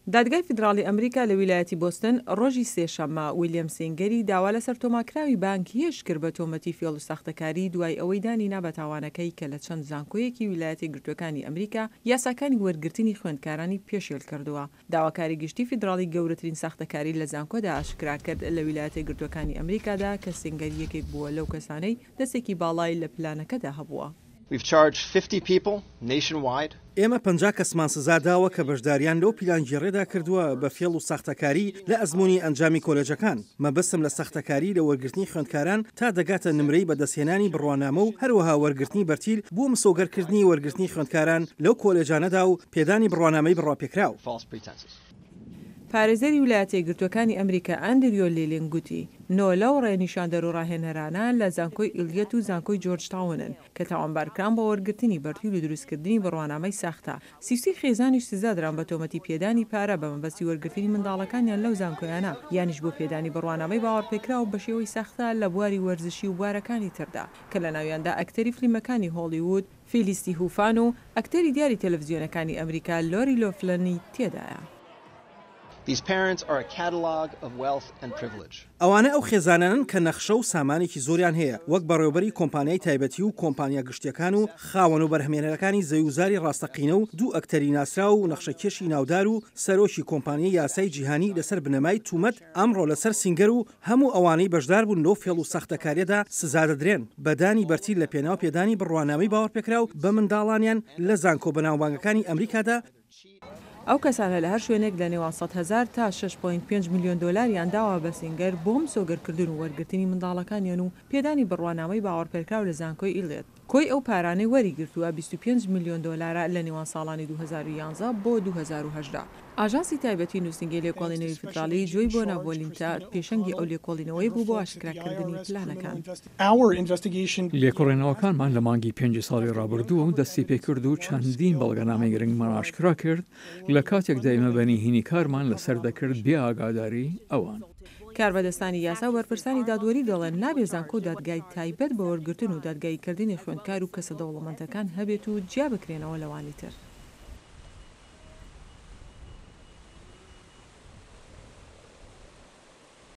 دادگای فیدراڵی ئەمریکا لە ویلایەتی بۆستن ڕۆژی سێشەممە ویلیەم سینگەری داوا لەسەر تۆماکراوی بانگهێشت کرد بە تۆمەتی فێڵ و ساختەکاری دوای ئەوەی دانی نا بە تاوانەکەی کە لە چەند زانکۆیەکی ویلایەتە یەکگرتووەکانی ئەمریکا یاساکانی وەرگرتنی خوێندکارانی پێشێل کردووە. داواکاری گشتی فیدراڵی گەورەترین ساختەکاری لە زانکۆدا ئاشکرا کرد لە ویلایەتە یەکگرتووەکانی ئەمریکادا کە سینگەر یەکێک بووە لەو کەسانەی دەستێکی باڵای لە پلانەکەدا هەبووە. We've charged 50 people nationwide. ئێمە 50 کەسمان سزا داوە کە بەشداریان لەو پیلانگێڕیەدا کردووە بە فێڵ و ساختەکاری لە ئەزموونی ئەنجامی کۆلێجەکان. مەبەستم لە ساختەکاری لە وەرگرتنی خوێندکاران تا دەگاتە نمرەی بەدەستهێنانی بڕوانامە و هەروەها وەرگرتنی بەرتیل بۆ مسۆگەرکردنی وەرگرتنی خوێندکاران لەو کۆلێجانەدا و پێدانی بڕوانامەی بڕواپێکراو. پارێزەری ویلایەتە یەکگرتووەکانی ئەمریکا ئەندریۆ لیلینگ گوتی، نۆ لەو ڕێنیشاندەر و ڕاهێنەرانە لە زانکۆی ئیلیەت و زانکۆی جۆرج تاونن کە تاوانبارکران بە وەرگرتنی بەرتیل و دروستکردنی بڕوانامەی ساختە. 33 خێزانیش سزادران بە تۆمەتی پێدانی پارە بە مەبەستی وەرگرتنی منداڵەکانیان لەو زانکۆیانە یانیش بۆ پێدانی بڕوانامەی باوەڕپێکراو بە شێوەی ساختە لە بواری وەرزشی و بوارەکانی تردا کە لەناویاندا ئەکتەری فلیمەکانی هۆڵیوود فیلیستی هوفان و ئەکتەری دیاری تەلەفزیۆنەکانی ئەمریکا لۆری لۆفلنی تێدایە. These parents are a catalog of wealth and privilege. ئەوانە ئەو خێزانانەن کە نەخشە و سامانێکی زۆریان هەیە، وەک بەڕێوەبەری کۆمپانیای تایبەتی و کۆمپانیا گشتییەکان و خاوەن و بەرهەمهێنەرەکانی زەویوزاری ڕاستەقینە و دوو ئەکتەری ناسراو و نەخشەکێشی ناودار و سەرۆکی کۆمپانیای یاسای جیهانی لەسەر بنەمای تومەت ئەمڕۆ لەسەر سینگەر و هەموو ئەوانەی بەشداربوون لەو فێڵ و ساختەکاریەدا سزادەدرێن بە دانی بەرتیل لە پێناو پێدانی بڕوانامەی باوەڕپێکراو بە منداڵانیان لە زانکۆ بەناوبانگەکانی ئەمریکادا. ئەو کەسانە لە هەر شوێنێک لە نێوان 100,000 تا 6.5 ملیۆن دۆلاریان داوە بە سینگەر بۆ مسۆگەرکردن و وەرگرتنی منداڵەکانیان و پێدانی بڕوانامەی باوەڕپێکراو لە زانکۆی ئیلیت. کۆی ئەو پارانەی وەریگرتووە 25 ملیۆن دۆلارە لە نێوان ساڵانی 2011 بۆ 2018. ئاژانسی تایبەتی نووسینگەی لێکۆڵینەوەی فیدراڵی جۆی بۆناڤۆلینتا پێشەنگی ئەو لێکۆڵینەوەی بوو بۆ ئاشکراکردنی پلانەکان. لێکۆڵینەوەکانمان لە مانگی پێنجی ساڵی ڕابردووەو دەستی پێکرد و چەندین بەڵگەنامەی گرنگمان ئاشکرا کرد لە کاتێکدا ئێمە بە نهینی کارمان لەسەر دەکرد بێ ئاگاداری ئەوان. کاربەدەستانی یاسا و بەرپرسانی دادوەری دەڵێن نابێ زانکۆ و دادگای تایبەت بە وەرگرتن و دادگاییکردنی خوێندکار و کەسە دەوڵەمەندەکان هەبێت و جیا بکرێنەوە لەوانی تر.